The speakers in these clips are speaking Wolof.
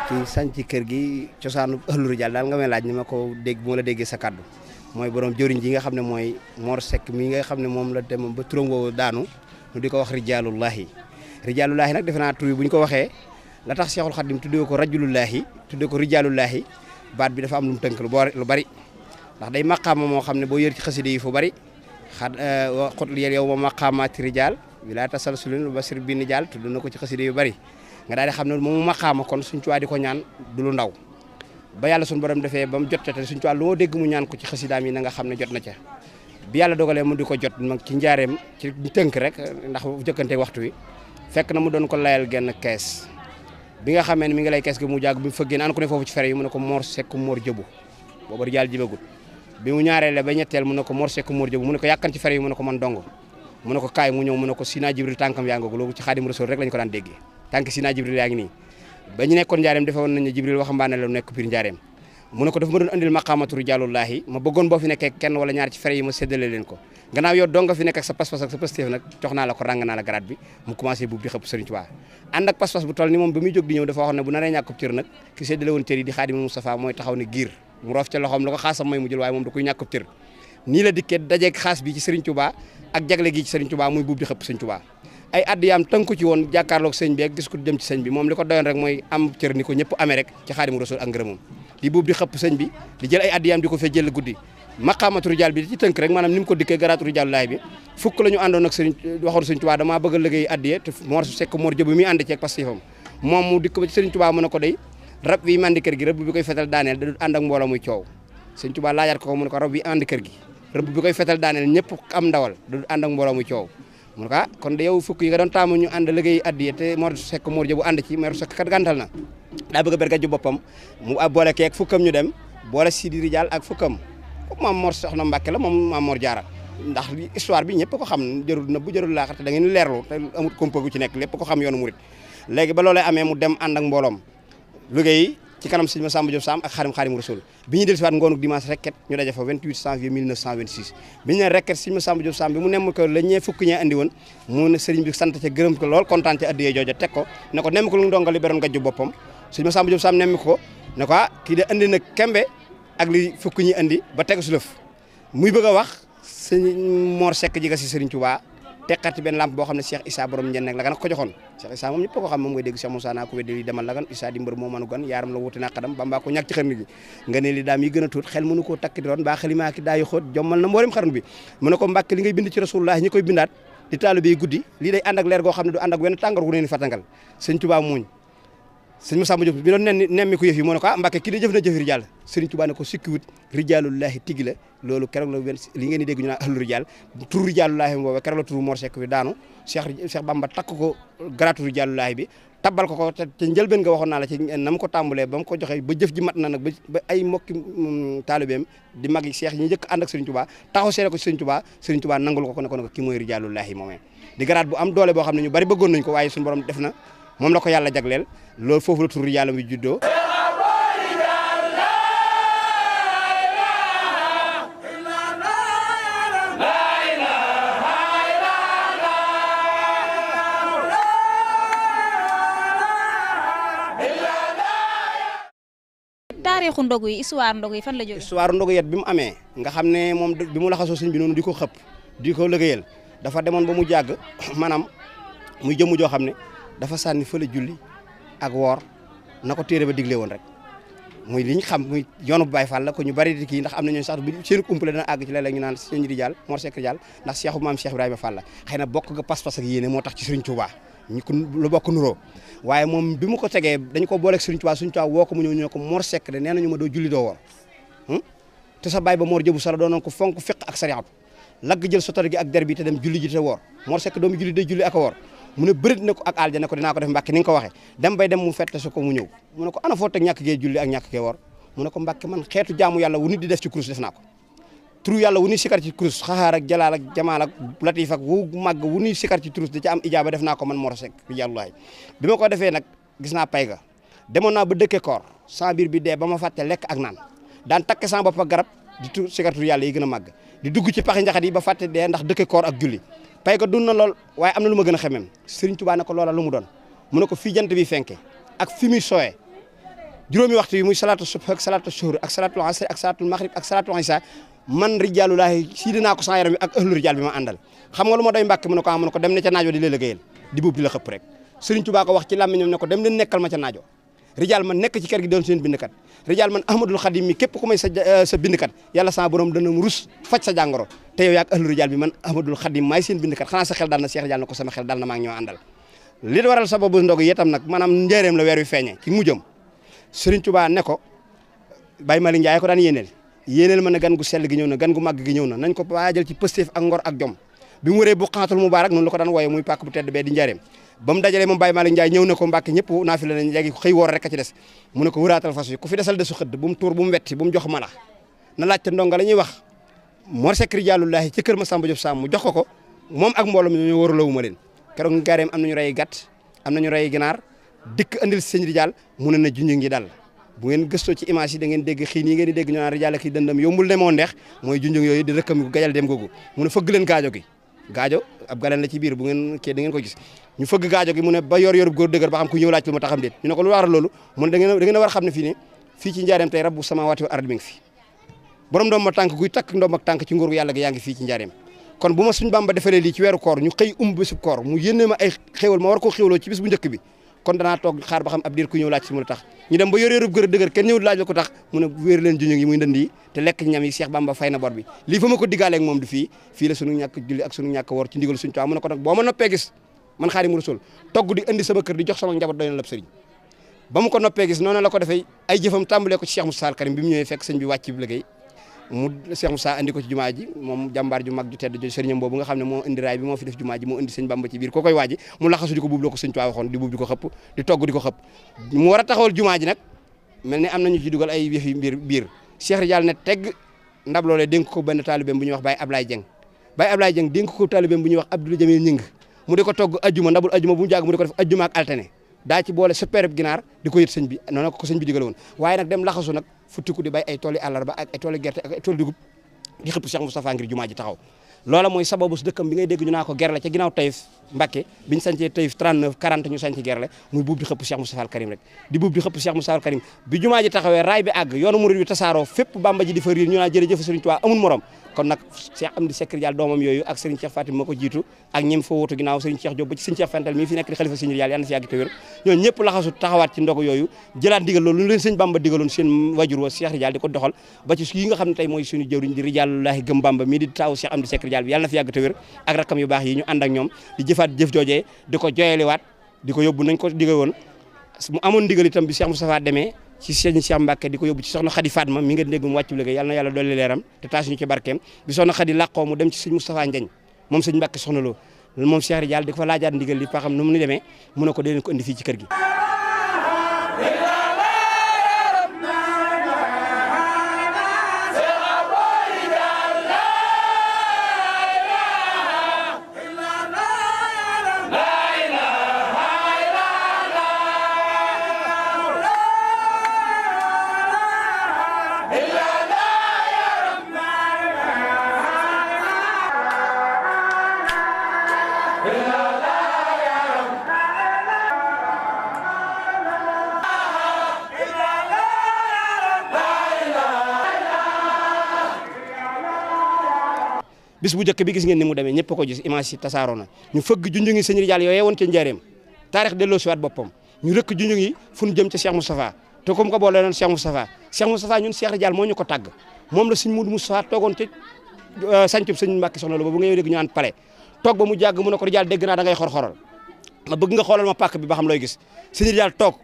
ci sanc kër gi cosaanu Ahlu Rijaal daal nga may laaj ni ma ko dégg moo la déggee sa kaddu mooy borom jëriñ ji nga xam ne mooy Mor Seck mi nga xam ne moom la dem ba turam woowu daanu ñu di ko wax rijaalullahi rijaalullahi nag defe naa tur bi bu ñu ko waxee la tax Seexul Xadim tuddee ko rajulullahi tuddee ko rijaalullahi baat bi dafa am lu mu tënk lu bari ndax day maqaama moo xam ne boo yër ci xaside yi fu bari xot li yow ma maqaamaati rijaal bila tasalsulin basir bi nijaal tudd na ko ci xaside yu bari nga daal di xam ne moom maqaama kon suñ Tuubaa di ko ñaan du lu ndaw ba yàlla suñu borom defee ba mu jot ca te suñ Tuubaa lu moo dégg mu ñaan ko ci xasidaam yi na nga xam ne jot na ca bi yàlla dogalee mu di ko jot mag ci njaareem ci tënk rek ndax jëkkante waxtu wi fekk na mu doon ko layal genn kees bi nga xamee ne mi ngi lay kees gi mu jàgg bi mu fëggee ne an ko ne foofu ci fere yi mu ne ko Mor Seck Mor Jëbu booba rijaal jibagut bi mu ñaareele ba ñetteel mu ne ko Mor Seck Mor Jëbu mu ne ko yàkkan ci fere yi mu ne ko man dong mu ne ko kaay mu ñëw mu ne ko Sina Jibril tànkam yaa ngoogu loolu ci Xaadim Rasuul rek lañ ko daan déggee tànk Sina Jibril yaa ngi nii ba ñu nekkoon njaareem defe woon nañ ne Jibril waxambaane la nekk biir njaareem mu ne ko dafa ma doon andil maqaamatu rijaalullahi ma bëggoon boo fi nekkee kenn wala ñaar ci fere yi ma séddale leen ko gannaaw yow dong nga fi nekk ak sa pas-pas ak sa pastéef nag jox naa la ko ràng naa la garaat bi mu commencé buub di xëpp Sëriñ Tuubaa ànd ak pas-pas bu toll ni moom ba muy jóg di ñëw dafa waxoon ne bu naree ñàkkub cër nag ki séddale woon cër yi di Xaadimu Mustafaa mooy taxaw ne giir mu roof ca loxoom la ko xaasam may mu jël waaye moom da koy ñàkkub cër nii la dikkee dajeeg xaas bi ci Sëriñ Tuubaa ak jagle gi ci Sëriñ Tuubaa muy buub di xëpp Sëriñ Tuubaa ay addiyaam tënku ci woon jàkkaarloog sëñ bi ak gis ko jëm ci sëñ bi moom li ko doyoon rek mooy am cër ni ko ñëpp amee rek ci Xaadimu Rasuul ak ngërëmam di buub di xëpp sëñ bi di jël ay addiyaam di ko fee jël guddi maqaamatu rijaal bi ci tënk rek maanaam ni mu ko dikkee garaatu rijaalullahi bi fukk la ñu àndoon ak sëriñ waxoon Sëriñ Tuubaa damaa bëgg a liggéey addiye te Mor Seck Mor Jëbu mi ànd ceeg pastifam moom mu dikk ba ci Sëriñ Tuubaa mu ne ko day rab bi mandi kër gi rëbb bi koy fetal daaneel da du ànd ak mbooloo muy coow Sëriñ Tuubaa laajaat ko mu ne ko rab bi ànd kër gi rëbb bi koy fetal daaneel ñëpp am ndawal da du ànd ak mbooloo muy coow mu ne ko ah kon de yow fukk yi nga doon taamu ñu ànd liggéey addiye te Mor Seck Mor Jëbu ànd ci Mor Seck kat gàntal na daa bëgg a bergaju boppam mu boole keek fukkam ñu dem boole Sidi Rijaal ak fukkam maam Mor Soxna Mbàkke la moom maam Mor Jaara ndax histoire bi ñëpp ko xam jërul na bu jërul laaxar te da ngeen leerlu te amul compo gu ci nekk lépp ko xam yoonu murit léegi ba loolee amee mu dem ànd ak mbooloom liggéey ci kanam sëñ Massamba Diop Sam ak Xaadimu Rasuul bi ñu dellusiwaat ngoonu dimanche rekket ñu daje fa 28 janvier 1926 bi ñu ne rekket sëñ Massamba Diop Sam bi mu nemm ko la ñee fukk ñee andi woon mu ne sëriñ bi sant ca gërëm ko lool kontaan ci addiyee jooja teg ko ne ko nemm ko lu ndongal li beroon gajju boppam sëñ Massamba Diop Sam nemm ko ne ko ah kii de andi na kembe ak li fukk ñi andi ba tegu su lëf muy bëgg a wax sëñ Mor Seck jiga si Sëriñ Tuubaa teqati benn lampe boo xam ne Cheikh Issa borom njën nekk la gan ko joxoon Cheikh Issa moom ñëpp ko xam moom ngay dégg Cheikh Moussa naa ko weddi li demal la gan Issa di mbër moo manu gan yaaram la wuti na xadam Bamba ko ñàkk ci xarnu gi nga ne li daam yi gën a tuut xel mënu koo takk di roon mbaa xelimaa ki daa yu xóot jommal na mboolem xarnu bi mu ne ko Mbàkke li ngay bind ci Rasulullah ñi koy bindaat di taalibe yi guddi lii day ànd ak leer goo xam ne du ànd ak wenn tàngoor gu ne ni fatangal Sëriñ Tuubaa muuñ sëñ Massamba Diop bi doon nemmi ko yëf yi moo ne ko ah Mbàkke kii de jëf na jëfi rijaal Sëriñ Tuubaa ne ko sikkiwut rijaalullahi tigi la loolu keroog la li ngeen di dégg ñu naan ahlu rijaal turu rijaalullahi booba keroog la turu Mor Seck bi daanu Cheikh Bamba takk ko garaatu rijaalullahi bi tabbal ko te njëlbeen nga waxoon naa la ci na mu ko tàmbalee ba mu ko joxee ba jëf ji mat na nag ba ay mbokki taalibeem di mag yi Cheikh ñi njëkk ànd ak Sëriñ Tuubaa taxaw seede ko Sëriñ Tuubaa nangul ko ne ko kii mooy rijaalullahi moomee di garaat bu am doole boo xam ne ñu bari bëggoon nañ ko waaye suñu borom def na moom la ko yàlla jagleel loolu foofu la tur yàlla bi juddoo taarixu ndogu yi histoire ndogu yi fan la jógee. histoire ndogu yet bi mu amee nga xam ne moom bi mu laxasoo sëñ bi noonu di ko xëpp di ko liggéeyal dafa demoon ba mu jàgg maanaam muy jëmm joo xam ne dafa sànni fële julli ak woor na ko téere ba digle woon rek muy li ñu xam muy yoonu Baye Fall la ko ñu bari di kii ndax am na ñooñu sax bu seen umpale dana àgg ci léeg-léeg ñu naan sëñ Rijaal Mor Seck Rijaal ndax Cheikhu maam Cheikh Ibrahima Fall la xëy na bokk nga pas-pas ak yéene moo tax ci Sëriñ Tuubaa ñu ko lu bokk nuroo waaye moom bi mu ko tegee dañu ko booleeg Sëriñ Tuubaa woo ko mu ñëw ñu ne ko Mor Seck de nee nañu ma doo julli doo woor te sa baay ba Mor Jëbu Sala doonoon ko fonk fiq ak sariatu lagg jël sotor gi ak der bi te dem julli ji te woor Mor Seck doomu julli day julli ak a woor mu ne bërit ne ko ak alja ne ko dinaa ko def Mbàkke ni nga ko waxee dem bay dem mu fette su ko mu ñëw mu ne ko ana foo teg ñàkk gee julli ak ñàkk gee woor mu ne ko Mbàkke man xeetu jaamu yàlla wu nit di def ci kurus def naa ko turu yàlla wu ñuy sikar ci kurus xaxaar ak jalaal ak jamaal ak latif ak wu màgg wu ñuy sikar ci kurus da ci am ijaaba def naa ko man Mor Seck rijaalullahi bi ma ko defee nag gis naa pay ga demoon naa ba dëkke koor sans biir bi dee ba ma fàtte lekk ak naan daan takke sama bopp ak garab di tu sikar turu yàlla yi gën a màgg di dugg ci paxi njaxat yi ba fàtte dee ndax dëkke koor ak julli pay ko dund na lool waaye am na lu ma gën a xemem Serigne Touba ne ko loola lu mu doon mu ne ko fii jant bi fenke ak fi muy sooyee juróomi waxtu yi muy salaatu subh ak salaatu shuhur ak salaatul asr ak salaatul maghrib ak salaatul isa man rijaalulaahi sii dinaa ko sama yaram bi ak ahlu rijaal bi ma àndal xam nga lu ma doy Mbàkke mu ne ko mu ne ko dem ne ca naajo di la liggéeyal di buub di la xëpp rek Serigne Touba ko wax ci làmmiñam ne ko dem leen nekkal ma ca naajo rijaal man nekk ci kër gi doon seen bindkat rijaal man Ahmadul Xadim mi képp ku may sa bindkat yàlla sama borom dana rus faj sa jàngoro te yow yaag ahlu rijaal bi man Ahmadul Xadim maay seen bindkat xanaa sa xel dal na Cheikh Rijaal na ko sama xel dal na maa ngi ñoo àndal li waral sababu ndog yi itam nag maanaam njëreem la weer wi feeñee ci mujjam Serigne Touba ne ko Baye Malick Ndiaye ko daan yéeneel ma ne gan gu sell gi ñëw na gan gu màgg gi ñëw na nañ ko waajal ci pëstéef ak ngor ak jom bi mu wëree bu xantul mubaarak noonu la ko daan wooye muy pàkk bu tedd bee di njëreem ba mu dajalee moom Baye Malick Ndiaye ñëw na ko Mbàkke ñëpp naafila nañ léegi xëy woor rek a ci des mu ne ko wëraatal fas yi ku fi desal desu xëdd bu mu tuur bu mu wetti bu mu jox mala na laajte ndonga la ñuy wax Mor Seck Rijaalullaahi ci kër ma Samba Diop Sam mu jox ko moom ak mbooloo mi ñu waruloo ma leen keroog njaareem am nañu rey gàtt am nañu rey ginaar dikk andil sëñ Rijaal mu ne na junj ngi dal bu ngeen gëstoo ci image yi da ngeen dégg xiin yi ngeen di dégg ñu naan Rijaal ak dëndam yombul demoo ndeex mooy junj yooyu di rëkkam gajal dem googu mu ne fëgg leen gaajo gi gaajo ab galan la ci biir bu ngeen kii da ngeen ko gis ñu fëgg gaajo gi mu ne ba yor góor dëgër ba xam ku ñëw laaj lu ma taxam déet ñu ne ko lu waral loolu mu ne da ngeen a war a xam ne fii ne fii ci njaareem tey rabbu samaawaati wal ardi mi ngi fi borom ndoom ma tànk guy takk ndoom ak tànk ci nguur gu yàlla gi yaa ngi fii ci njaareem kon bu ma suñ Bamba defalee lii ci weeru koor ñu xëy bésub koor mu yénne ma ay xéwal ma war koo xéwaloo ci bis bu njëkk bi kon danaa toog xaar ba xam ab diir ku ñëw laaj si mu la tax ñu dem ba yor gër dëgër kenn ñëwul laaj la ko tax mu ne wéer leen junjung yi muy ndënd yi te lekk ñam yi Cheikh Bamba fay na bor bi lii fa ma ko diggaaleeg moom du fii la sunu ñàkk julli ak sunu ñàkk woor ci ndigal suñu tuwi mu ne ko nag boo ma noppee gis man Xaadimu Rasuul togg di indi sama kër di jox sama njaboot doy na lab sëriñ ba mu ko noppee gis noonu la ko defee ay jëfam tàmbalee ko ci Cheikh Moussa Karim bi mu ñëwee fekk sëñ bi wàcc bi liggéey mu Cheikh Moussa andi ko ci jumaa ji moom jàmbaar ju mag ju tedd jo sëriñam boobu nga xam ne moo indi raay bi moo fi def jumaa ji moo indi sëñ Bamba ci biir koo koy waaji mu laxasu di ko buub loo ko sëñ Tuubaa waxoon di buub di ko xëpp di togg di ko xëpp mu war a taxawal jumaa ji nag mel ne am nañu ci dugal ay yëf yi biir Cheikh Rijaal ne tegg ndab loolee dénk ko benn taalibeem bu ñuy wax Baye Ablaye Dieng Baye Ablaye Dieng dénk ko taalibeem bu ñuy wax Abdou Jamil Ñing mu di ko togg ajjuma ndabul ajjuma bu mu jàgg mu di ko def ajjuma ak altine daa ci boole suppeereb ginaar di ko yët sëñ bi noonu ko sëñ bi digal woon waaye nag dem laxasu nag futtiku di bay ay tooli àllarba ak ay tooli gerte ak ay tooli dugub di xëpp Cheikh Moustapha ngir jumaa ji taxaw loola mooy sababu su dëkkam bi ngay dégg ñu naa ko Gerle ca ginnaaw Taïf Mbacké biñu sancee Taïf 39 40 ñu sanc Gerle muy buub di xëpp Cheikh Moustapha al Karim rek di buub di xëpp Cheikh Moustapha al Karim bi jumaa ji taxawee raay bi àgg yoonu murid bi tasaaroo fépp Bamba ji di fa riir ñu naa jërëjëf Serigne Touba amul morom kon nag Cheikh Amdi Seck Rijaal doomam yooyu ak Serigne Cheikh Fatim ma ko jiitu ak ñim fa wutu ginnaaw Serigne Cheikh Diop ba ci Serigne Cheikh Fental mii fi nekk di xalifa Serigne Rijaal yàlla na fi yàgg te wér ñooñu ñëpp laxasu taxawaat ci ndogu yooyu jëlaat ndigal loolu lu leen Serigne Bamba digaloon seen wajur wa Cheikh Rijaal di ko doxal ba ci yi nga xam ne tey mooy suñu jëwriñ di Rijaalullaahi gëm Bamba mii di taaw Cheikh Amdi Seck Rijaal bi yàlla na fi yàgg te wér ak rakkam yu baax yi ñu ànd ak ñoom di jëfaat jëf joojee di ko joyaliwaat di ko yóbbu nañ ko digal woon mu amoon ndigal itam bi Cheikh Moustapha demee ci sëñ Cheikh Mbacke di ko yóbbu ci soxna Khady Fatma mi nga dégg mu wàccu liggéey yàlla na yàlla dolli leeram te taasuñu ci barkeem bi soxna Khady làqoo mu dem ci sëñ Moustapha Ndiagne moom sëñ Mbacke soxna loo moom Cheikh Rijaal di ko fa laajaat ndigal li pa xam nu mu ni demee mu ne ko dee leen ko indi fii ci kër gi bis bu njëkk bi gis ngeen ni mu demee ñëpp ko gis image yi tasaaroo na ñu fëgg junjungi sëñ Rijaal yooyee woon ca njaareem taarix delloo si waat boppam ñu rëkk junjungi fu ñu jëm ca Cheikh Moustapha te comme ko boole noon Cheikh Moustapha ñun Cheikh Rijaal moo ñu ko tàgg moom la sëñ Moudou Moustapha toogoon ci sancub sëñ Mbàkke soxna Lo ba bu nga yow dégg ñu naan pale toog ba mu jàgg mu ne ko Rijaal dégg naa da ngay xor-xoral ma bëgg nga xoolal ma pàkk bi ba xam looy gis sëñ Rijaal toog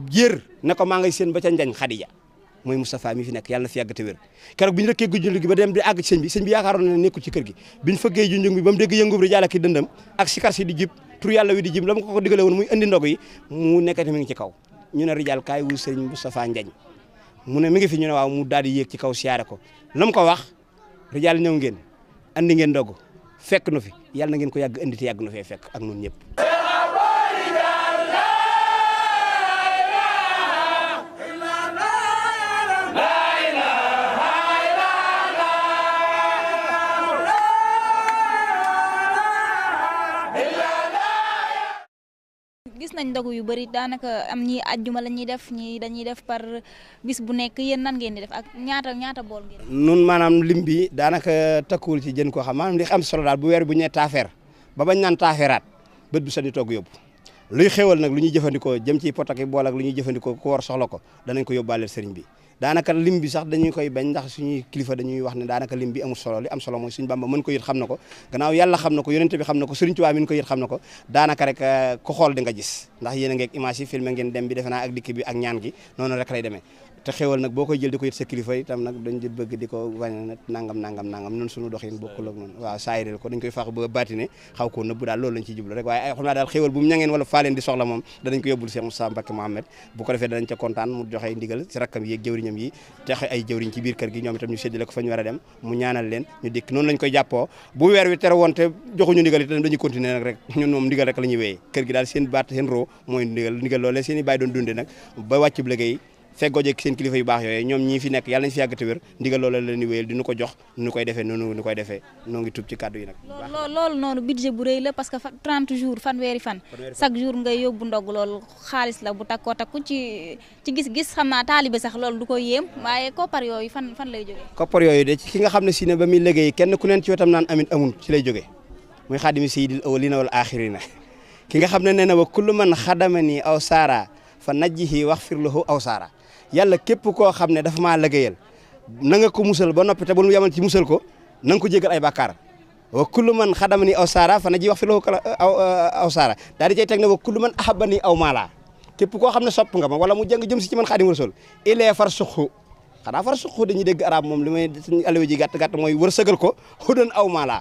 jër ne ko maa ngay seen ba ca njañ Xadija mooy Moustapha mi fi nekk yàlla na fi yàgg te wér keroog bi ñu rëkkee junjung gi ba dem di àgg ci sëñ bi yaakaaroon na nekkul ci kër gi bi ñu fëggee junjung bi ba mu dégg yëngub Rijaal ak dëndam ak sikar si di jib tur yàlla wi di jib la mu ko digale woon muy indi ndog yi mu nekkati mi ngi ci kaw ñu ne Rijaal kaay wu sëñ Moustapha Ndiagne mu ne mi ngi fi ñu ne waaw mu daal di yéeg ci kaw siyaare ko la mu ko wax Rijaal ñëw ngeen andi ngeen ndog fekk nu fi yàlla na ngeen ko yàgg indi te yàgg nu fee fekk ak ñun ñëpp gis nañ ndogu yu bëri daanaka am ñi àjjuma la ñuy def ñi dañuy def par bis bu nekk yéen nan ngeen di def ak ñaata bool ngeen. nun maanaam lim bi daanaka takkuwul ci jën koo xam maanaam li am solo daal bu weer bu ñëwee taafeer ba bañ naan taafeeraat bët bu sani togg yóbbu luy xewal nag lu ñuy jëfandikoo jëm ci pot ak bool ak lu ñuy jëfandikoo ku war soxla ko danañ ko yóbbaaleel sëriñ bi daanaka lim bi sax dañuy koy bañ ndax suñuy kilifa dañuy wax ne daanaka lim bi amul solo li am solo mooy suñu Bamba mën ko yët xam na ko gannaaw yàlla xam na ko yonent bi xam na ko Sëriñ Tuubaa min ko yët xam na ko daanaka rek ku xool di nga gis ndax yéen a ngeeg image yi filmé ngeen dem bi defe naa ak dikk bi ak ñaan gi noonu rek lay demee te xewal nag boo koy jël di ko yët sa kilifa itam nag dañ di bëgg di ko wane nag nangam noonu suñu doxin bokkul ak noonu waaw saayirel ko dañ koy fax bëgg a baatine xaw koo nëbb daal loolu lañ ciy jublu rek waaye xam naa daal xewal bu mu ñangeen wala faa leen di soxla moom danañ ko yóbbul Cheikh Moustapha Mbacké Mohamed bu ko defee danañ ca kontaan mu joxe ndigal ci rakkam yi ak jëwriñam yi texe ay jëwriñ ci biir kër gi ñoom itam ñu séddale ko fa ñu war a dem mu ñaanal leen ñu dikk noonu lañ koy jàppoo bu weer wi tere woon te joxuñu ndigal itam dañuy continuer nag rek ñun moom ndigal rek la ñuy wéyee kër gi daal seen baat seen roo mooy ndigal loolee seen i bàyyi doon dunde nag ba wàcc bu liggéey feggoo jekk seen kilifa yu baax yooyu ñoom ñii fi nekk yàlla nañ fi yàgg te wér ndigal loola la ñuy wéyal di ñu ko jox ñu koy defee noonu ñu koy defee noo ngi tub ci kàddu yi nag loolu noonu budget bu rëy la parce que 30 jours fanweeri fan chaque jour ngay yóbbu ndog loolu xaalis la bu takkoo takku ci gis-gis xam naa taalibe sax loolu du ko yéem waaye koppar yooyu fan lay jógee koppar yooyu de ki nga xam ne si ne ba muy liggéey kenn ku neen ci wetam naan amin amul ci lay jógee muy xaadimi sayyidil awwalina wal axirina ki nga xam ne nee na wa kullu man xadamani aw saara fa najjihi waxfir lahu aw saara yàlla képp koo xam ne dafa maa liggéeyal na nga ko musal ba noppi te bu ñu yamal ci musal ko na nga ko jégal ay bàkkaar wa kullu man xadamani aw saara fa najjihi waxfir lahu aw saara daal di cay teg ne wa kullu man ahabani aw maala képp koo xam ne sopp nga ma wala mu jëm si ci man Xaadimu Rasuul ilee far suqu xanaa far suqu dañuy dégg arab moom li may alawe ji gàtt mooy wërsëgal ko hudan aw maala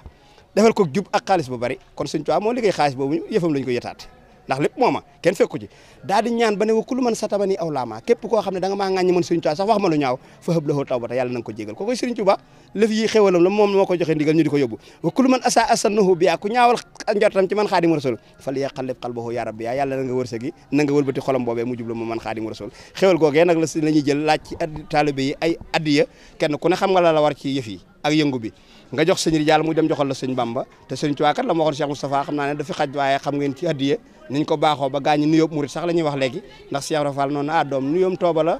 defal ko jub ak xaalis bu bari kon Sëñ Tuubaa moo liggéey xaalis boobu yëfam lañ ko yetaat ndax lépp mooma kenn fekku ci daal di ñaan ba ne wa kullu man satamani aw laama képp koo xam ne da nga maa ŋàññi mën Sëriñ Tuubaa sax wax ma lu ñaaw fa hëb lahoo tawbata yàlla na nga ko jégal ko koy Sëriñ Tuubaa lëf yi xéwalam la moom moo ko joxe ndigal ñu di ko yóbbu wa kullu man asa asannahu biya ku ñaawal njortam ci man Xaadimu Rasuul fal yaqallib qalbahu ya rabbi yàlla na nga wërsëgi na nga wëlbati xolam boobee mu jublu mu man Xaadimu Rasuul xéwal googee nag la ñuy jël laaj ci taalibe yi ay addiya kenn ku ne xam nga la war ci yëf yi ak yëngu bi nga jox sëñ Rijaal mu dem joxal la sëñ Bamba te Sëriñ Tuubaa kat la ma waxoon Cheikh Moustapha xam naa ne dafa xaj waaye xam ngeen ci addiya niñ ko baaxoo ba gaañi nuyób murit sax la ñuy wax léegi ndax Cheikh Rafal noonu doom nuyoom tooba la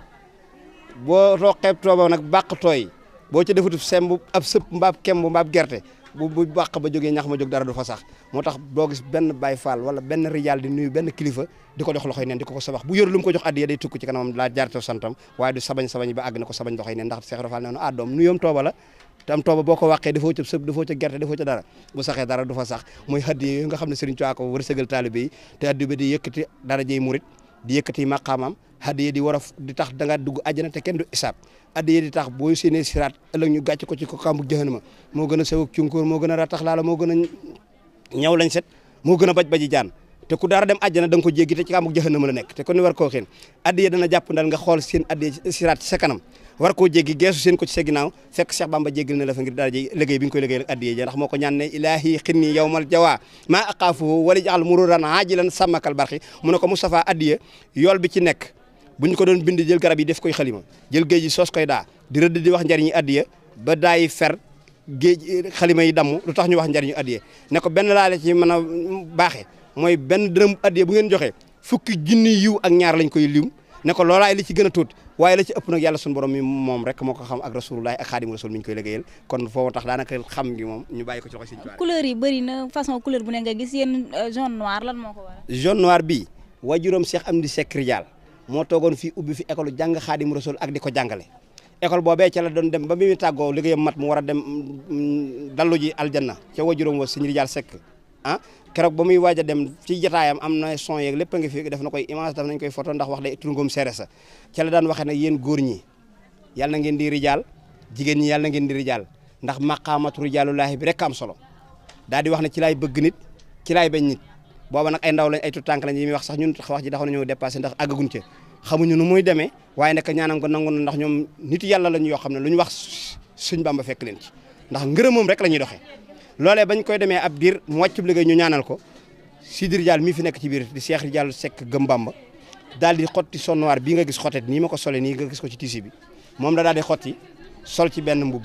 boo roqeeb tooba nag bàq tooy boo ca defutub semb ab sëpp mbaab kemb mbaab gerte bu bàq ba jógee ñax ma jóg dara du fa sax moo tax doo gis benn Baay Faal wala benn Rijaal di nuyu benn kilifa di ko jox loxoy neen di ko sabax bu yor lu mu ko jox addiya day tukk ci kanamam laa jaartew santam waaye du sabañ ba àgg na ko sabañ loxoy neen ndax Cheikh Rafal noonu doom nuyoom tooba la te am tooba boo ko wàqee dafoo ca sëb dafoo ca gerte dafoo ca dara bu saxee dara du fa sax muy addiya yooyu nga xam ne Sëriñ Tuubaa ko wërsëgal taalibe yi te addiya ba di yëkkati darajey murit di yëkkati maqaamam addiya di war a di tax da nga dugg àjjana te kenn du isaab addiya di tax boo séenee siraat ëllëg ñu gàcc ko ci ko kambu jahannama moo gën a sew ak cunkóor moo gën a ratax laala moo gën a ñaw lañ set moo gën a baji jaan te ku dara dem àjjana da nga ko jéggi te ci kambu jahannama la nekk te kon ni war koo xeen addiya dana jàpp ndal nga xool seen addiya siraat ci sa kanam war koo jéggi geesu seen ko ci sa ginnaaw fekk Cheikh Bamba jéggal na la fa ngir dara ji liggéey bi nga koy liggéey ak addiya ja ndax moo ko ñaan ne ilaahi xinni yawmal jawa maa aqaafuhu wala jaxal mururan ajilan sàmmakal barxi mu ne ko Moustapha addiya yool bi ci nekk bu ñu ko doon bind jël garab yi def koy xalima jël géej yi soos koy daa di rëdd di wax njariñu addiya ba daayi fer géej xalima yi damm lu tax ñu wax njariñu addiya ne ko benn laale ci mën a baaxee mooy benn dërëm addiya bu ngeen joxee fukki junni yiw ak ñaar lañ koy lim ne ko loolaay li ci gën a tuut waaye la ci ëpp nag yàlla suñu borom mi moom rek moo ko xam ak rasulullah ak Xaadimu Rasuul mi ñu koy liggéeyal kon foofu tax daanaka xam ngi moom ñu bàyyi ko ci loxo Sëriñ Tuubaa couleur yi bëri na façon couleur bu ne nga gis yéen jaune noir lan moo ko waral jaune noir bii waajuram Cheikh Amdi Seck Rijaal moo toogoon fii ubbi fi école jàng Xaadimu Rasuul ak di ko jàngale école boobee ca la doon dem ba bi mu tàggoo liggéeyam mat mu war a dem dallu ji aljanna ca waajuram wa Sëriñ Rijaal Seck keroog ba muy waaj a dem ci jotaayam am na son yeeg lépp a ngi fi def na koy image def nañ koy photo ndax wax day turngom seere sa ca la daan waxee nag yéen góor ñi yàlla na ngeen di rijaal jigéen ñi yàlla na ngeen di rijaal ndax maqaamatu rijaalullaahi bi rek am solo daal di wax ne ci laay bëgg nit ci laay bañ nit booba nag ay ndaw lañ ay tutànk lañ yi muy wax sax ñun wax ji daxoon nañoo dépassé ndax àggaguñ ca xamuñu nu muy demee waaye nag ñaanam ko nangu na ndax ñoom nit yàlla lañ yoo xam ne lu ñu wax Sëñ Bamba fekk leen ci ndax ngërëmam rek la ñuy doxee loolee bañ koy demee ab diir mu wàcc liggéey ñu ñaanal ko Sidi Rijaal mii fi nekk ci biir di Cheikh Rijaal Seck gëm Bamba daal di xotti son noir bii nga gis xotet nii ma ko sole nii nga gis ko ci tissu bi moom la daal di xotti sol ci benn mbubb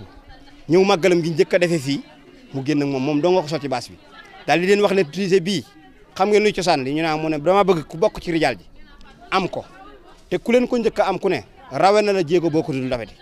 ñëw màggalam gi njëkk a defee fii mu génn ak moom doo nga ko sol ci baas bi daal di leen wax ne tissu bii xam ngeen luy cosaan li ñu naan mu ne dama bëgg ku bokk ci rijaal ji am ko te ku leen ko njëkk a am ku ne rawe na la jéego boo ko dul dafeti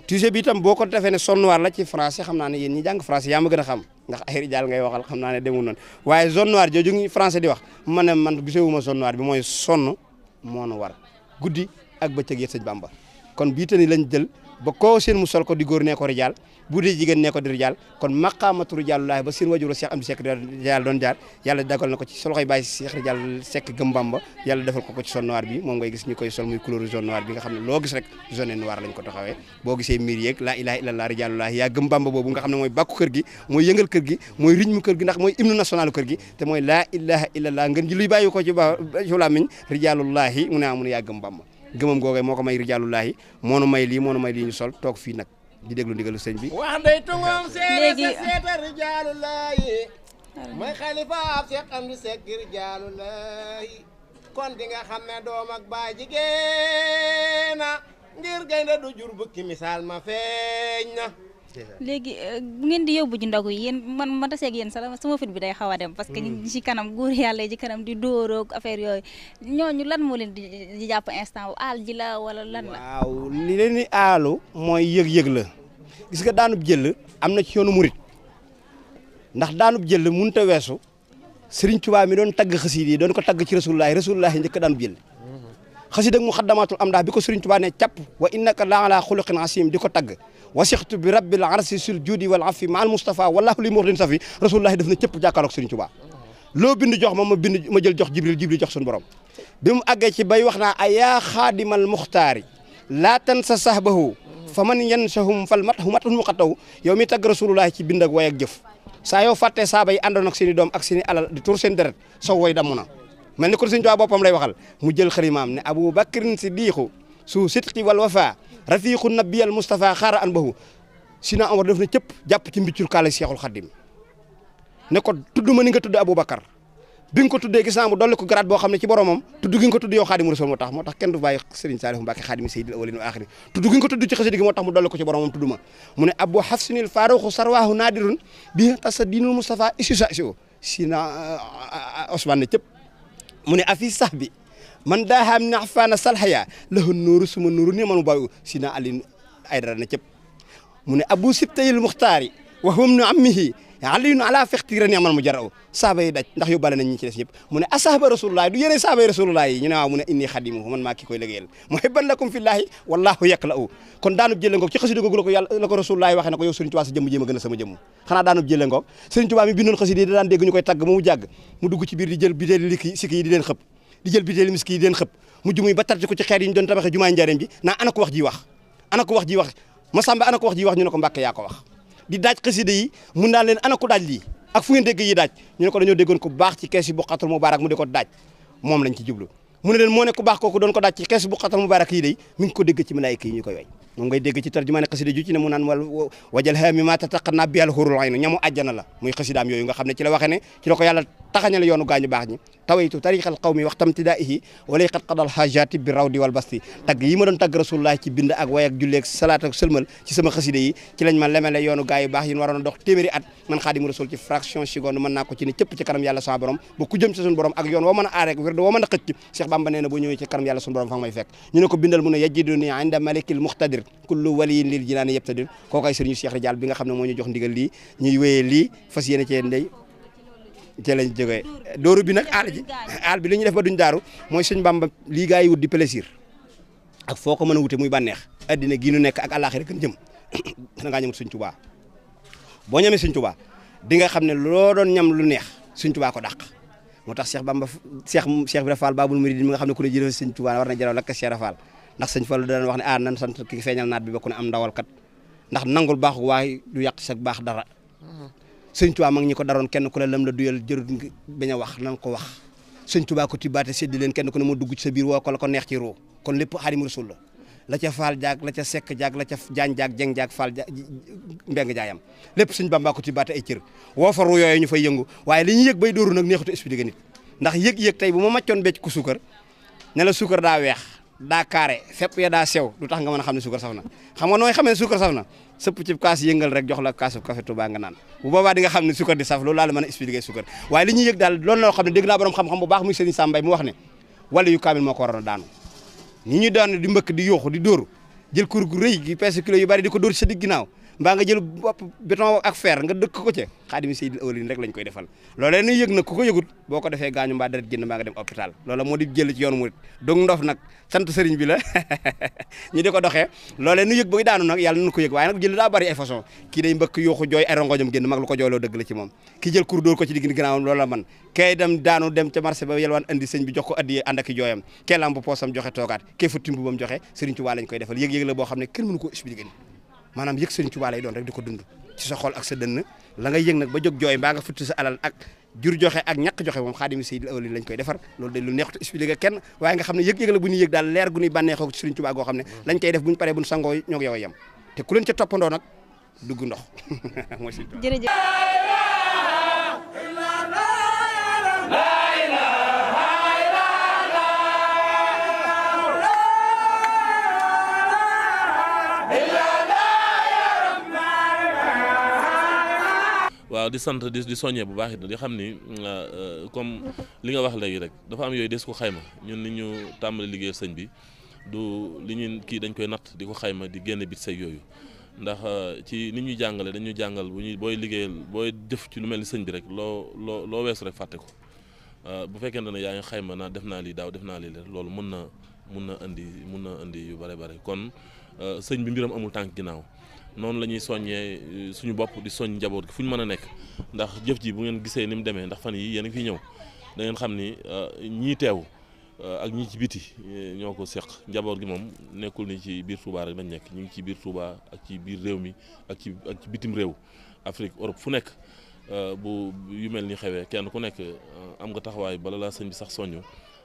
tuuti bi itam boo ko defee ne zone noire la ci français xam naa ne yéen ñi jàng français yaa ma gën a xam ndax ay rijaal ngay waxal xam naa ne demul noonu waaye zone noire jooju ngi français di wax man gisewuma zone noire bi mooy sonn moo nu war guddi ak bëccëg yët sëñ Bamba kon bii tani lañ jël ba koo seen mu sol ko di góor nee ko rijaal bu dee jigéen nee ko di rijaal kon maqaamatu rijaalullaahi ba seen wajuru Cheikh Amdi Seck rijaal doon jaar yàlla dagal na ko ci loxoy bàyyi Cheikh Rijaal Seck gëm Bamba yàlla defal ko ci zone noire bi moom ngay gis ñu koy sol muy couleur zone noire bi nga xam ne loo gis rek zone noire lañ ko taxawee boo gisee miir yeeg laa ilaaha illallaah rijaalullaahi yaa gëm Bamba boobu nga xam ne mooy bàkku kër gi mooy yëngal kër gi mooy rythme kër gi ndax mooy hymne national kër gi te mooy laa ilaaha illallaah ngeen ji luy bàyyi ko ci làmmiñ rijaalullaahi mu ne yaa gëm Bamba gëmam googee moo ko may rijaalullaahi moo nu may lii ñu sol toog fii nag di déglu ndigalu sëñ bi wax day tungoom seeta rijaalullaahi mooy xalifa ab Seex Amdi Seck rijaalullaahi kon di nga xam ne doom ak baay jigéena ngir gaynde du jur bukki misaal ma feeñ na léegi bu ngeen di yóbbu ji ndogu yi yéen ma taseeg yéen sama fit bi day xaw a dem parce que ñi ci kanam góor yàlla ci kanam di dóoroog affaire yooyu ñooñu lan moo leen di jàpp instant wu aal ji la wala lan la waaw li leen di aalu mooy yëg-yëg la gis nga daanub jël am na ci yoonu murit ndax daanub jël mënut a weesu Sëriñ Tuubaa mi doon tagg xasiid yi doon ko tagg ci rasulullaahi njëkk daanub jël xasiid ak muxaddamatul amdah bi ko Sëriñ Tuubaa ne capp wa innaka la ala xuluqin asim di ko tagg wasixtu bi rabbil arsi sul judi wal afi ma al Mustafa wallahu li muxdin safi rasulullahi def na cëpp jàkkaarloog Sëriñ Tuubaa loo bind jox ma jël jox jibril jox suñu borom bi mu àggee ci bay wax naa ayaa xaadimal muxtaari laa tan sa sahbahu fa man yansahum fal mathum muqataw yow mi tagg rasulullahi ci bind ak way ak jëf saa yoo fàttee saaba yi àndoon ak seen i doom ak seen i alal di tur seen deret soo woy damm na mel ni kon Sëriñ Tuubaa boppam lay waxal mu jël xarimaam ne Abu Bakrin Siddiqu su sidqi wal wafa rafiqu nabiyal Mustafa xaara an bahu sina Omar def na cëpp jàpp ci mbiccul kaala Seexul Xaddim ne ko tudd ma ni nga tudd Aboubacar bi nga ko tuddee gis naa mu dolli ko grade boo xam ne ci boromam tudd gi nga ko tudd yow Xaadimu Rasuul moo tax kenn du bàyyi Serigne Saliou Mbacké Xaadimu Sayyidil Awwalin wa Axirin tudd gi nga ko tudd ci xasida gi moo tax mu dolli ko ci boromam tudd ma mu ne Abu Hafsinil Faruxu sarwaahu naadirun bi tasa diinul Mustafa isusa sio sina Ousmane ne cëpp mu ne afi sax bi man daahaam nafaana salhaya lahu nuuru suma nuuru ni manu bayu sina Ali Aydara ne cëpp mu ne Abu Sibtayil Muxtaari wa hum nu ammihi aliyun ala fextira ni amal mu jaraw saaba yi daj ndax yóbbaale nañ ñi ci des ñëpp mu ne asahaba rasulullah du yéene saaba yi rasulullah yi ñu ne waaw mu ne inni xadimu man maa ki koy liggéeyal muhibban lakum fillahi wallahu yakla'u kon daanub jële ngoog ci xasida googu la ko rasulullah waxee na ko yow Sëriñ Tuubaa sa jëmm jéem a gën a sama jëmm xanaa daanub jële ngoog Sëriñ Tuubaa mi bindoon xasida yi da daan dégg ñu koy tagg mu jàgg mu dugg ci biir di jël bitéeli likki sikki yi di leen xëpp di jël bitéeli miski yi di leen xëpp mujj muy ba tarti ko ci xeer yi ñu doon tabaxee jumaay njaareem ji naa ana ko wax ji wax ana ko wax ji wax Masamba ana ko wax ji wax ñu ne ko Mbàkke yaa ko wax di daaj xasida yi mun naa leen ana ko daaj lii ak fu ngeen dégg yi daaj ñu ne ko dañoo déggoon ko baax ci kees yi Buqatul Mubaarak mu di ko daaj moom lañ ci jublu mu ne leen moo ne ku baax kooku doon ko daaj ci kees yi Buqatul Mubaarak yi day mi ngi ko dégg ci malaayika yi ñu koy way moom ngay dégg ci tarjumaane xasida ju ci ne mu naan wajal haami ma tataqanna bihal hurul aynu ñamu àjjana la muy xasidaam yooyu nga xam ne ci la waxee ne ci la ko yàlla taxañale yoonu gaañu baax ñi tawaytu tariqal qawmi waxtam tidaihi walay qad qadal hajati bi rawdi wal basti tagg yi ma doon tagg rasulullah ci bind ak way ak julli ak salaat ak sëlmal ci sama xasida yi ci lañ ma lemele yoonu gaa yu baax yi waroon a dox téeméeri at man Xaadimu Rasuul ci fraction seconde mën naa ko ci ne cëpp ci kanam yàlla sama borom ba ku jëm ci suñu borom ak yoon woo mën a aar rek wér woo mën a xëcc Cheikh Bamba nee na boo ñëwee ci kanam yàlla suñu borom fa nga may fekk ñu ne ko bindal mu ne yajiduni inda malikil muqtadir kullu waliyin lil jinaani yabtadir kooku ay sëriñu Cheikh Rijaal bi nga xam ne moo ñu jox ndigal lii ñuy wéyee lii fas yéene cee ndey ci lañ jógee dóoru bi nag aal bi li ñu def ba duñ daaru mooy sëñ Bamba lii gaa yi wut di plaisir ak foo ko mën a wute muy bànneex addina gii nu nekk ak àllaaxira gën jëm da ngaa ñamut sëñ Tuubaa boo ñamee sëñ Tuubaa di nga xam ne loo doon ñam lu neex sëñ Tuubaa ko dàq moo tax Cheikh Bamba Cheikh Ibra Fall Babul Muriid mi nga xam ne ku ne jëlee sëñ Tuubaa war na jaraw lakk Cheikh Fall ndax sëñ Fall daan wax ne nan sant ki feeñal naat bi ba ku ne am ndawal kat ndax nangul baax waaye du yàq sa baax dara sëñ Tuubaa mag ñi ko daroon kenn ku ne lam la duyal jërut bañ a wax nan ko wax sëñ Tuubaa ko tibbaate séddi leen kenn ku ne moo dugg ci sa biir woo ko la ko neex ci roo kon lépp Xaadimu Rasuul la ca faal jaag la ca sekk jaag la ca jaañ jaag jeng jaag faal mbeng jaayam lépp sëñ Bamba ko tibbaate ay cër woo fa ruu yooyu ñu fay yëngu waaye li ñu yëg bay dóoru nag neexutu expliqué nit ndax yëg-yëg tey bu ma maccoon becc ku suukar ne la suukar daa weex daa carré fépp ya daa sew du tax nga mën a xam ne suukar saf na xam nga nooy xamee ne suukar saf na sëpp ci kaas yëngal rek jox la kaasu café Touba nga naan bu boobaa di nga xam ne suukar di saf loolu laa la mën a expliquer suukar waaye li ñuy yëg daal loolu loo xam ne dégg naa borom xam-xam bu baax muy Serigne Sam Mbaye mu wax ne wala yu kaamil moo ko waroon a daanu ñi ñuy daan di mbëkk di yooxu di dóor jël kur gu rëy gi peese kilo yu bari di ko dóor ci sa digg ginnaaw mbaa nga jël bopp béton ak fer nga dëkk ko ca Xaadimu Seydil Awwalin rek lañ koy defal loolee nuy yëg nag ku ko yëgut boo ko defee gaañu mbaa deret génn mbaa nga dem hôpital loola moo di jël ci yoonu murit dog ndof nag sant sëriñ bi la ñi di ko doxee loolee nu yëg boy daanu nag yàlla nañu ko yëg waaye nag jël daa bari ay façon kii day mbëkk yooxu jooy ay rongoñam génn mag lu ko jooyloo dëgg la ci moom kii jël kur dóor ko ci digg ginnaawam loolu la man kay dem daanu dem ca marché ba yelwaan andi sëñ bi jox ko addi ànd ak i jooyam kee lam bu poosam joxe toogaat kee fa timbu bam joxe Sëriñ Tuubaa lañ koy defal yëg-yëg la boo xam ne kenn mënu ko expliquer maanaam yëg Sëriñ Tuubaa lay doon rek di ko dund ci sa xol ak sa dënn la ngay yëg nag ba jóg jooy mbaa nga futti sa alal ak jur joxe ak ñàkk joxe moom Xaadimu Seydil Awwalin lañ koy defar loolu day lu neexut expliquer kenn waaye nga xam ne yëg-yëg la bu ñuy yëg daal leer gu ñuy bànneexoo ci Sëriñ Tuubaa goo xam ne lañ koy def buñu paree buñu sangoo ñoo yow a yem te ku leen ca toppandoo nag dugg ndox mooy Sëriñ Tuubaa. jërëjëf. waaw di sant di soññee bu baax it di xam ni comme li nga wax léegi rek dafa am yooyu des ko xayma ñun ni ñu tàmbali liggéey sëñ bi du li ñu kii dañ koy natt di ko xayma di génne bit say yooyu ndax ci ni ñuy jàngale dañuy jàngal booy liggéeyal booy jëf ci lu mel ni sëñ bi rek loo weesu rek fàtte ko bu fekkente ne yaa ngi xayma naa def naa lii daaw def naa lii loolu mun na indi yu bare bare kon sëñ bi mbiram amul tànk ginnaaw noonu la ñuy soññee suñu bopp di soññ njaboot gi fu ñu mën a nekk ndax jëf ji bu ngeen gisee ni mu demee ndax fan yi yéen a ngi fi ñëw da ngeen xam ni ñii teew ak ñii ci biti ñoo ko seq njaboot gi moom nekkul ni ci biir Touba rek lañ nekk ñu ngi ci biir Touba ak ci biir réew mi ak ci bitim réew Afrique Europe fu nekk bu yu mel ni xewee kenn ku nekk am nga taxawaay bala la sëñ bi sax soññu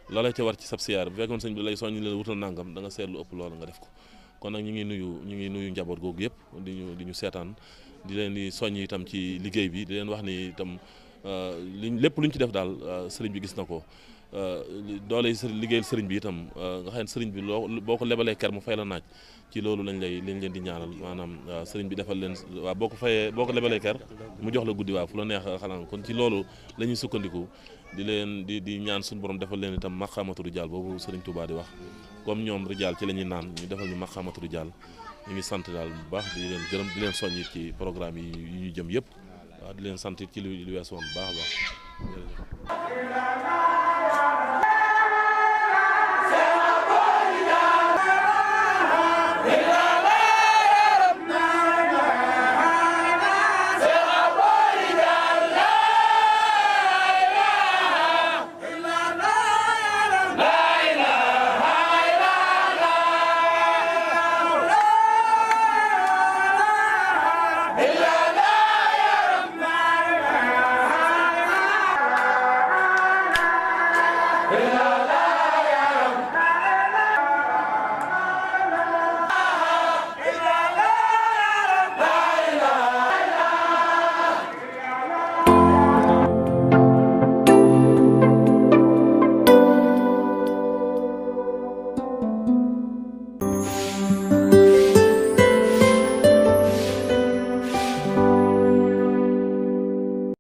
la lay ca war ci sab siyaar bu fekkoon sëñ bi lay soññ leen wutal nangam da nga seetlu ëpp loola nga def ko kon nag ñu ngi nuyu njaboot googu yëpp di ñu seetaan di leen di soññ itam ci liggéey bi di leen wax ni itam lépp luñ ci def daal sëriñ bi gis na ko doole liggéeyal sëriñ bi itam nga xam ne sëriñ bi boo ko lebalee ker mu fay la naaj ci loolu lañ leen di ñaanal maanaam sëriñ bi defal leen waaw boo ko lebalee ker mu jox la guddi waaw fu la neex xanaa kon ci loolu la ñuy sukkandiku di leen di ñaan suñu borom defal leen itam maqaamatu rijaal boobu sëriñ Touba di wax comme ñoom rijaal ci la ñuy naan ñu defal ñu maqaamatu rijaal ñu ngi sant daal bu baax di leen gërëm di leen soññit ci programme yi ñu jëm yëpp waaw di leen sant ci li weesu woon bu baax a baax